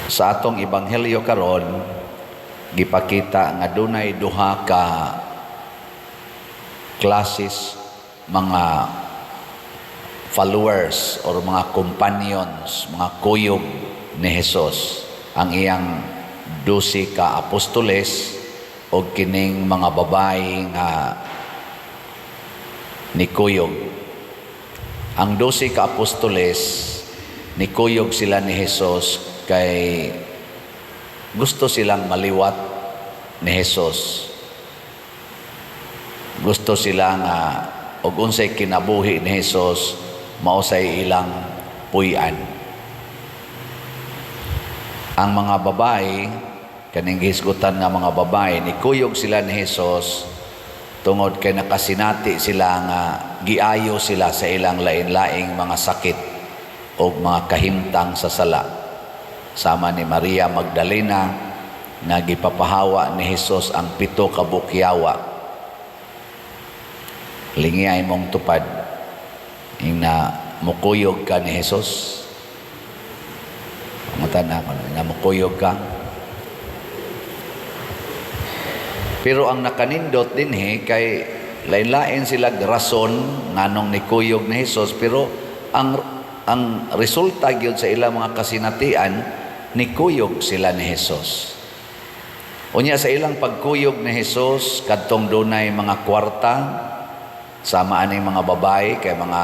Sa atong ebanghelyo karon, gipakita nga dunay duha ka classes mga followers or mga companions, mga kuyog ni Jesus: ang iyang 12 ka apostoles o kining mga babae nga nikuyog. Ang 12 ka apostoles, nikuyog sila ni Jesus kay gusto silang maliwat ni Jesus. Gusto sila nga og unsay kinabuhi ni Jesus, mao say ilang puy-an. Ang mga babae, kaning gihisgutan nga mga babae, nikuyog sila ni Jesus tungod kay nakasinati sila nga giayo sila sa ilang lain-laing mga sakit o mga kahimtang sa sala. Sama ni Maria Magdalena nga gipapahawa ni Jesus ang pito ka bukyawa. Lingi mong tupad ing na mukuyog ka ni Jesus. Mata na ako na mukuyog ka. Pero ang nakanindot dinhi kay lain-lain sila rason nganong nikuyog ni Jesus, pero ang resulta gyud sa ilang mga kasinatian, nikuyog sila ni Jesus. Unya sa ilang pagkuyog ni Jesus, kadtong dunay mga kwarta, sama aning mga babae kay mga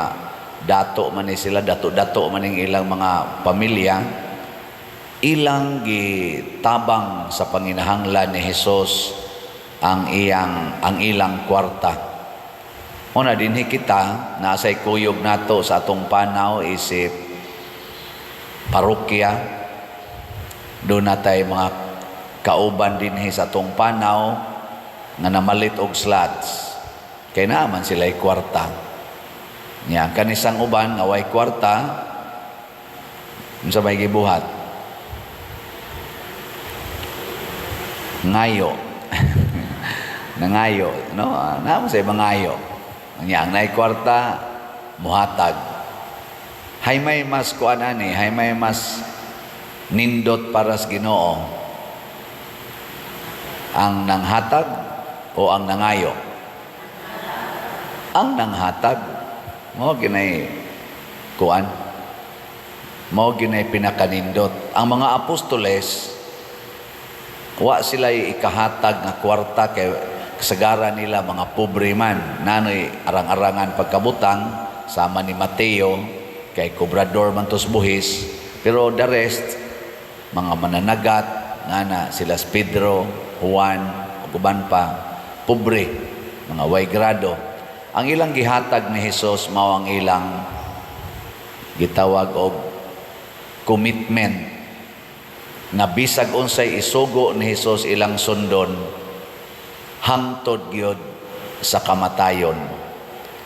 dato man ni sila, dato-dato man ning ilang mga pamilya, ilang gitabang sa panginahanglan ni Jesus ang ilang kwarta. Una dinhi kita naasay kuyog nato sa atong panaw isip parokya, do natay mga kauban dinhi sa atong panaw nga namalit og slots kay naa man sila kwarta. Nya kanisang uban nga way kwarta, unsa may gibuhat? Ngayo. Nangayo, no? Naa man say mangayo. Nya ang naay kwarta muhatag. Hay may mas kuan ani, hay may mas nindot para sa Ginoo: ang nanghatag o ang nangayo? Ang nanghatag mo ginay kuan, mao ginay pinakanindot. Ang mga apostoles, wa sila ikahatag nga kwarta kay kasagaran nila mga pobre man, nanoy arang-arangan pagkabutang, sama ni Mateo kay kobrador man tos buhis. Pero the rest, mga mananagat ngana sila Pedro, Juan ug uban pa, pobre, mga way grado. Ang ilang gihatag ni Jesus mao ang ilang gitawag og commitment nga bisag unsay isugo ni Jesus, ilang sundon hangtod gyud sa kamatayon.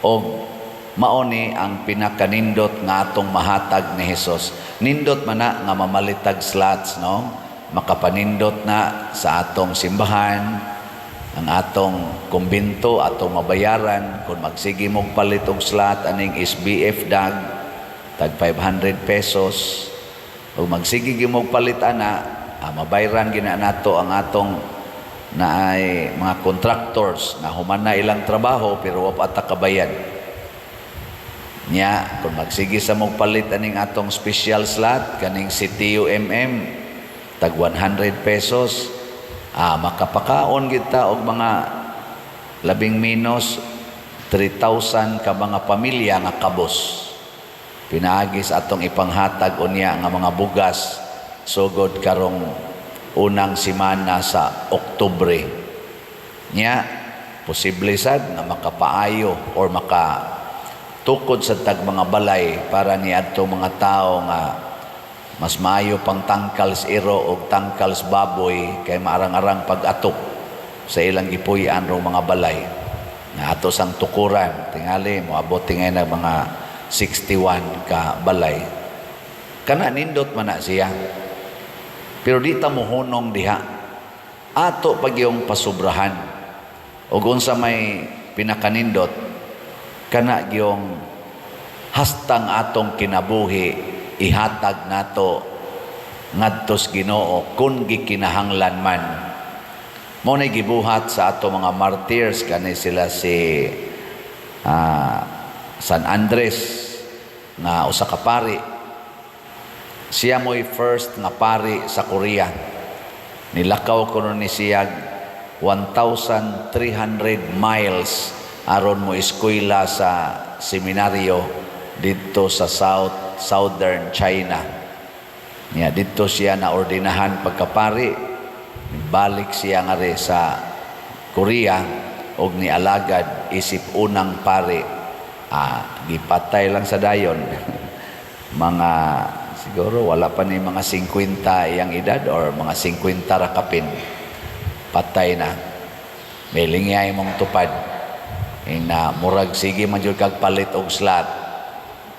Og mao ni ang pinakanindot nga atong mahatag ni Jesus. Nindot man na nga mamalitag slots, no? Makapanindot na sa atong simbahan, ang atong kumbinto, atong mabayaran kung magsige mong palit og slot aning SBF dag tag 500 pesos o magsige gyud mong palit ana, mabayaran gina nato ang atong naay mga contractors na human na ilang trabaho pero wa pa ta kabayad. Nya kung magsige sa mong palit aning atong special slot kaning CTUMM tag 100 pesos, makapakaon kita og mga labing menos 3,000 ka mga pamilya nga kabos pinaagi sa atong ipanghatag unya nga mga bugas sugod karong unang semana sa Oktubre. Nya posible sad nga makapaayo or maka tukod sa tag mga balay para ni adto mga tao nga mas maayo pang tangkal sa iro og tangkal sa baboy kay maarang-arang pag-atop sa ilang gipuy-an rong mga balay nga ato sang tukuran. Tingali moabot tingay na mga 61 ka balay. Kana nindot man na siya, pero di ta mohunong diha. Ato pag yung pasubrahan. Og unsa may pinakanindot kana gyung hastang atong kinabuhi ihatag nato ngadto sa Ginoo kung gikinahanglan man. Mao na gibuhat sa ato mga martyrs, kani sila si San Andres nga usa ka pari. Siya mo'y first nga pari sa Korea. Nilakaw kuno ni siya 1,300 miles aron mo eskwela sa seminaryo didto sa southern China. Nya didto siya na ordinahan pagkapari. Balik siya ngari sa Korea og nialagad isip unang pari. Gipatay lang sa dayon. Mga siguro wala pa ni mga 50 iyang edad or mga 50 ra kapin. Patay na. May lingyay mong tupad. Ina murag sige man jud kag palit og slot.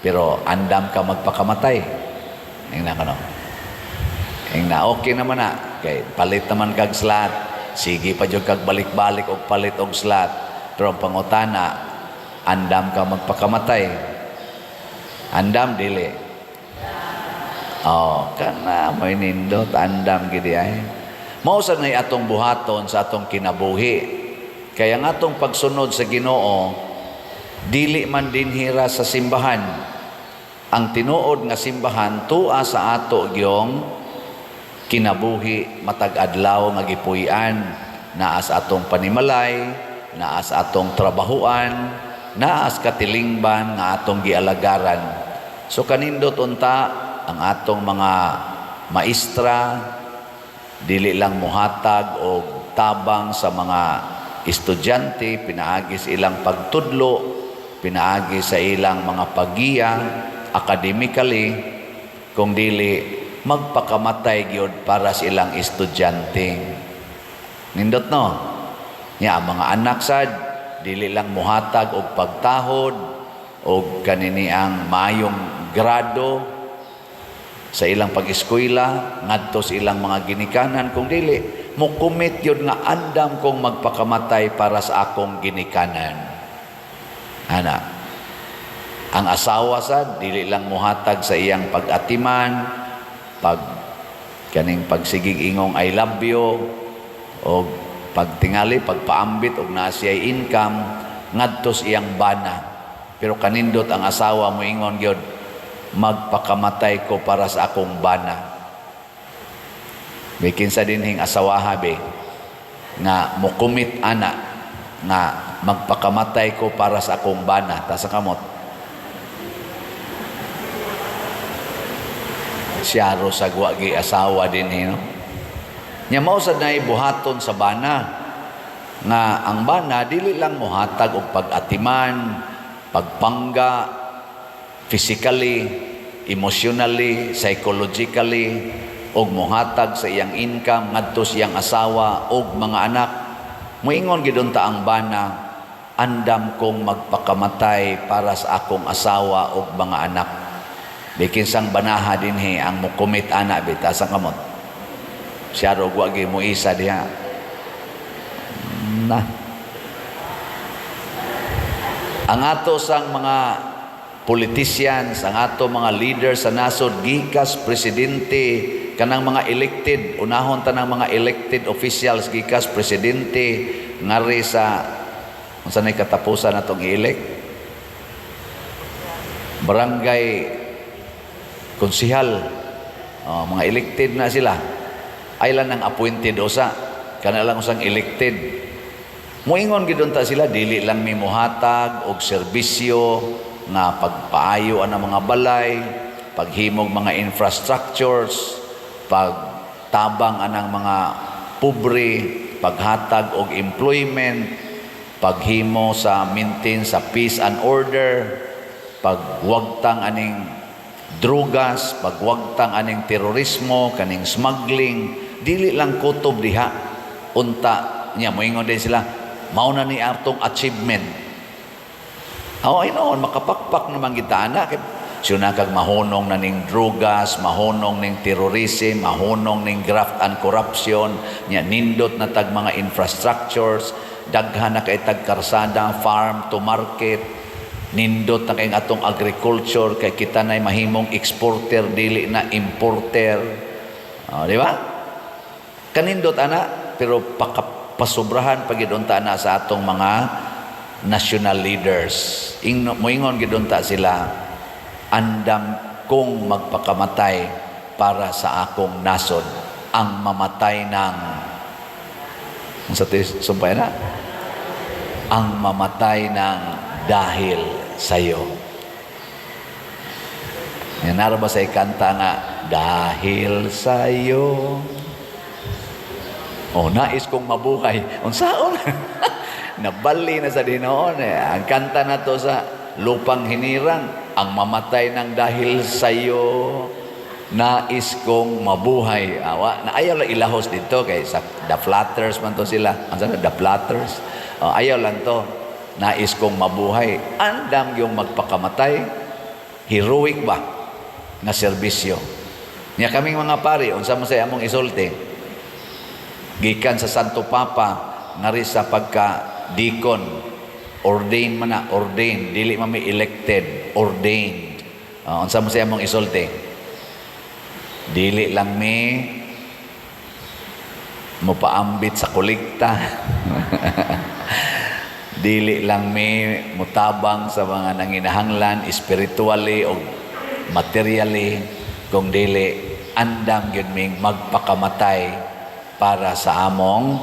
Pero andam ka magpakamatay. Ingna kano. Ingna okay naman na kay palit naman kag slot. Sige pa jud kag balik-balik og palit og slot. Pero ang pangutana, andam ka magpakamatay? Andam dili? Oh, kana may nindot, andam gidi ay. Mao sad nay atong buhaton sa atong kinabuhi. Kaya ang atong pagsunod sa Ginoo dili man dinhira sa simbahan. Ang tinuod nga simbahan tua sa ato gyong kinabuhi matag adlaw nga gipuy-an, naa sa atong panimalay, naa sa atong trabahuan, naa sa katilingban nga atong gialagaran. So kanindot unta ang atong mga maestra, dili lang muhatag og tabang sa mga estudyante pinaagi sa ilang pagtudlo, pinaagi sa ilang mga paggiya academically, kung dili magpakamatay gyud para sa ilang estudyante. Nindot, no? Nya ang mga anak sad, dili lang muhatag og pagtahod og kanini ang maayong grado sa ilang pag-eskwela ngadto sa ilang mga ginikanan, kung dili mo-commit yun nga andam kong magpakamatay para sa akong ginikanan. Ana ang asawa sad, dili lang muhatag sa iyang pag-atiman, pag kaning pagsigig ingong "I love you" o pagtingali, pagpaambit og naa siya'y income ngadto sa iyang bana. Pero kanindot ang asawa mo ingon gyud, "Magpakamatay ko para sa akong bana." May kinsa dinhing asawaha be nga mo-commit ana nga "Magpakamatay ko para sa akong bana"? Taas ang kamot. Siyaro sa wagi asawa dinhi, no? Nya mao sad nay buhaton sa bana, nga ang bana dili lang mohatag og pag-atiman, pagpangga physically, emotionally, psychologically, og mohatag sa iyang income ngadto sa iyang asawa og mga anak. Moingon gid unta ang bana, "Andam kong magpakamatay para sa akong asawa og mga anak." Bikinsang banaha dinhi ang mo-commit ana be? Taas ang kamot. Siya og wagi mo isa diha. Na. Ang ato sang mga politicians, ang ato mga leaders sa nasod, gikas presidente, kanang mga elected, unahon tanang mga elected officials, gikas presidente, ngari sa unsa nay katapusan natong i-elect? Barangay konsihal. Oh, mga elected na sila. Ay lang ang appointed usa, kana lang usang elected. Moingon gid unta sila, dili lang mi mohatag og serbisyo nga pagpaayo ang mga balay, paghimog mga infrastructures, pagtabang anang mga pobre, paghatag og employment, paghimo sa maintain sa peace and order, pagwagtang aning drugas, pagwagtang aning terorismo, kaning smuggling, dili lang kutob diha. Unta niya moingon din sila, mao na ni atong achievement. Oh, ay noon makapakpak naman kita ana kay siya kag mahunong na ning drugas, mahunong ning terrorism, mahunong ning graft and corruption, nya nindot na tag mga infrastructures, daghan na kay tag karsada, farm to market, nindot na kay atong agriculture kay kita nay mahimong exporter, dili na importer. Oh, di ba? Kanindot ana, pero pasubrahan pa gid unta na sa atong mga national leaders. Moingon gid unta sila, "Andam kong magpakamatay para sa akong nasod, ang mamatay ng sa sumpay na ang mamatay ng dahil sa'yo." Yan, naro ba sa kanta nga, "Dahil sa'yo"? Oh, nais kong mabuhay. Unsaon? Nabali na sa dinoon eh. Ang kanta na to sa Lupang Hinirang, "Ang mamatay ng dahil sa'yo, nais kong mabuhay." Awa, na ayaw lang ilahos dito kay sa The Flatters man to sila. Ang sana The Flatters. Oh, ayaw lang to. "Nais kong mabuhay." Andam yung magpakamatay. Heroic ba nga serbisyo? Nya kaming mga pari, unsa man say among isulti? Gikan sa Santo Papa ngari sa pagka deacon, ordained man na, ordained, dili man may elected, ordained. Unsa man say among isulti? Dili lang mi mopaambit sa kolekta. Dili lang mi mutabang sa mga nanginahanglan spiritually o materially, kung dili andam gyud ming magpakamatay para sa among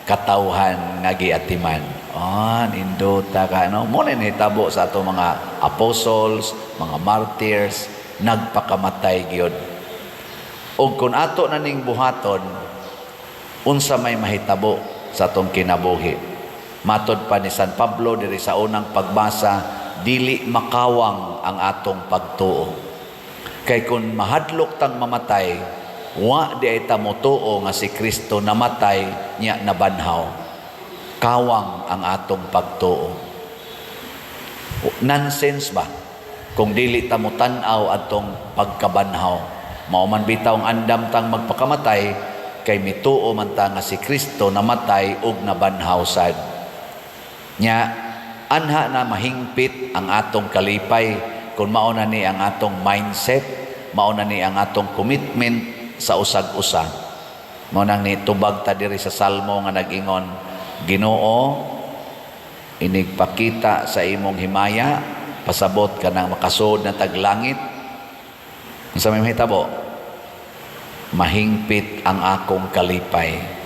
katawhan nga giatiman. Ah, nindota ka, no? Mo na nahitabo sa ato mga apostles, mga martyrs, nagpakamatay gyud. Og kung ato na ning buhaton, unsa may mahitabo sa atong kinabuhi? Matod pa ni San Pablo diri sa unang pagbasa, dili makawang ang atong pagtuo. Kay kung mahadlok tang mamatay, wa di ay ta motuo nga si Kristo namatay nya nabanhaw. Kawang ang atong pagtuo. Nonsense ba kung dili ta mo tan-aw atong pagkabanhaw? Mao man bitaw ang andam tang magpakamatay kay mituo man ta nga si Kristo namatay ug nabanhaw sad. Nya anha na mahingpit ang atong kalipay kung mao na ni ang atong mindset, mao na ni ang atong commitment sa usag-usa. Mao nang nitubag ta diri sa Salmo nga nag-ingon, "Ginoo, inigpakita sa imong himaya, pasabot ka nang makasud na taglangit." Unsa may mahitabo? Mahingpit ang akong kalipay.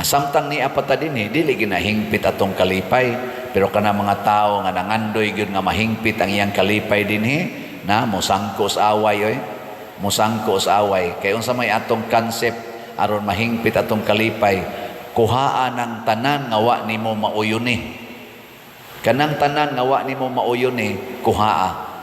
Samtang niya pa ta dinhi, dili ginahingpit atong kalipay, pero kana mga tao nga nangandoy gyud nga mahingpit ang iyang kalipay dinhi, na mosangko sa away oy. Mosangko sa away. Kay unsa may atong concept aron mahingpit atong kalipay? Kuhaan ang tanan nga wa nimo mauyon ni. Kanang tanan nga wa nimo mauyon ni, kuhaa.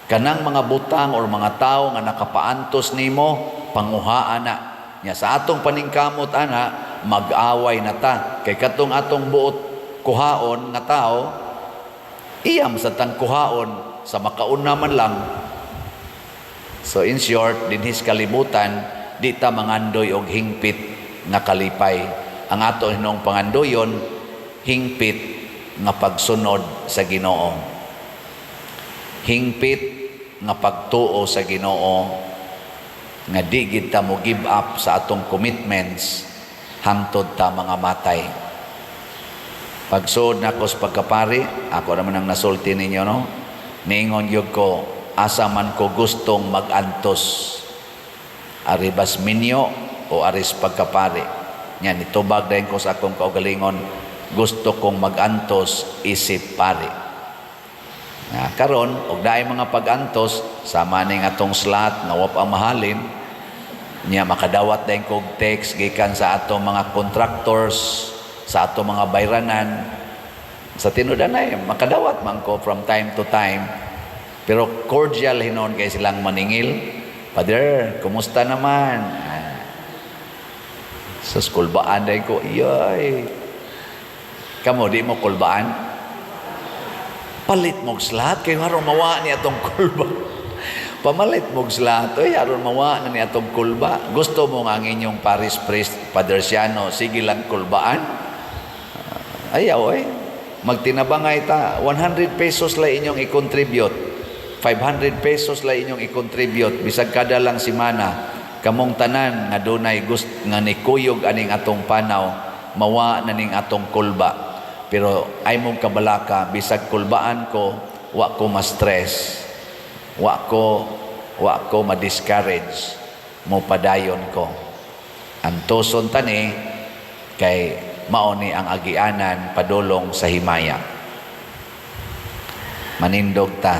Kanang mga butang or mga tao nga nakapaantos nimo, panguhaan na. Nya sa atong paningkamot ana, mag-away na ta. Kay katong atong buot kuhaon nga tao, iyam sa tang kuhaon sa makauna man lang. So in short, dinhis kalibutan, di ta mangandoy og hingpit nga kalipay. Ang ato hinong pangandoyon, hingpit nga pagsunod sa Ginoo. Hingpit nga pagtuo sa Ginoo nga di gid ta mo give up sa atong commitments hangtod ta mga matay. Pagsuod nako sa pagkapari, ako naman ang nasulti ninyo, no? Niingon gyud ko, asa man ko gustong mag-antos. Aribas minyo o aris pagkapari. Nya nitubag dayon ko sa akong kaugalingon, gusto kong mag-antos isip pari. Na karon og naay mga pag-antos sama ning atong slot nga wa pa mahalin niya, makadawat dayon kog text gikan sa atong mga contractors, sa atong mga bayranan. Sa tinud-anay makadawat man ko from time to time, pero cordial hinon kay silang maningil, "Father, kumusta naman?" Ah, sa kulbaan dayon ko, iyoy. Kamo, di mo kulbaan? Palit mog slot kay aron mawa ni atong kulba. Pamalit mog slot oy, aron mawa na ni atong kulba. Gusto mo nga ang inyong parish priest, Father Siano, sige lang kulbaan? Ah, ayaw oy. Magtinabangay ta, 100 pesos lang inyong i-contribute. 500 pesos lang inyong i-contribute bisag kada lang semana. Kamong tanan nga dunay gust nga nikuyog aning atong panaw, mawa na ning atong kulba. Pero ay mong kabalaka, bisag kulbaan ko, wa ko ma-stress. Wa ko ma-discourage. Mo padayon ko. Antuson tani kay mao ni ang agianan padulong sa himaya. Manindog ta.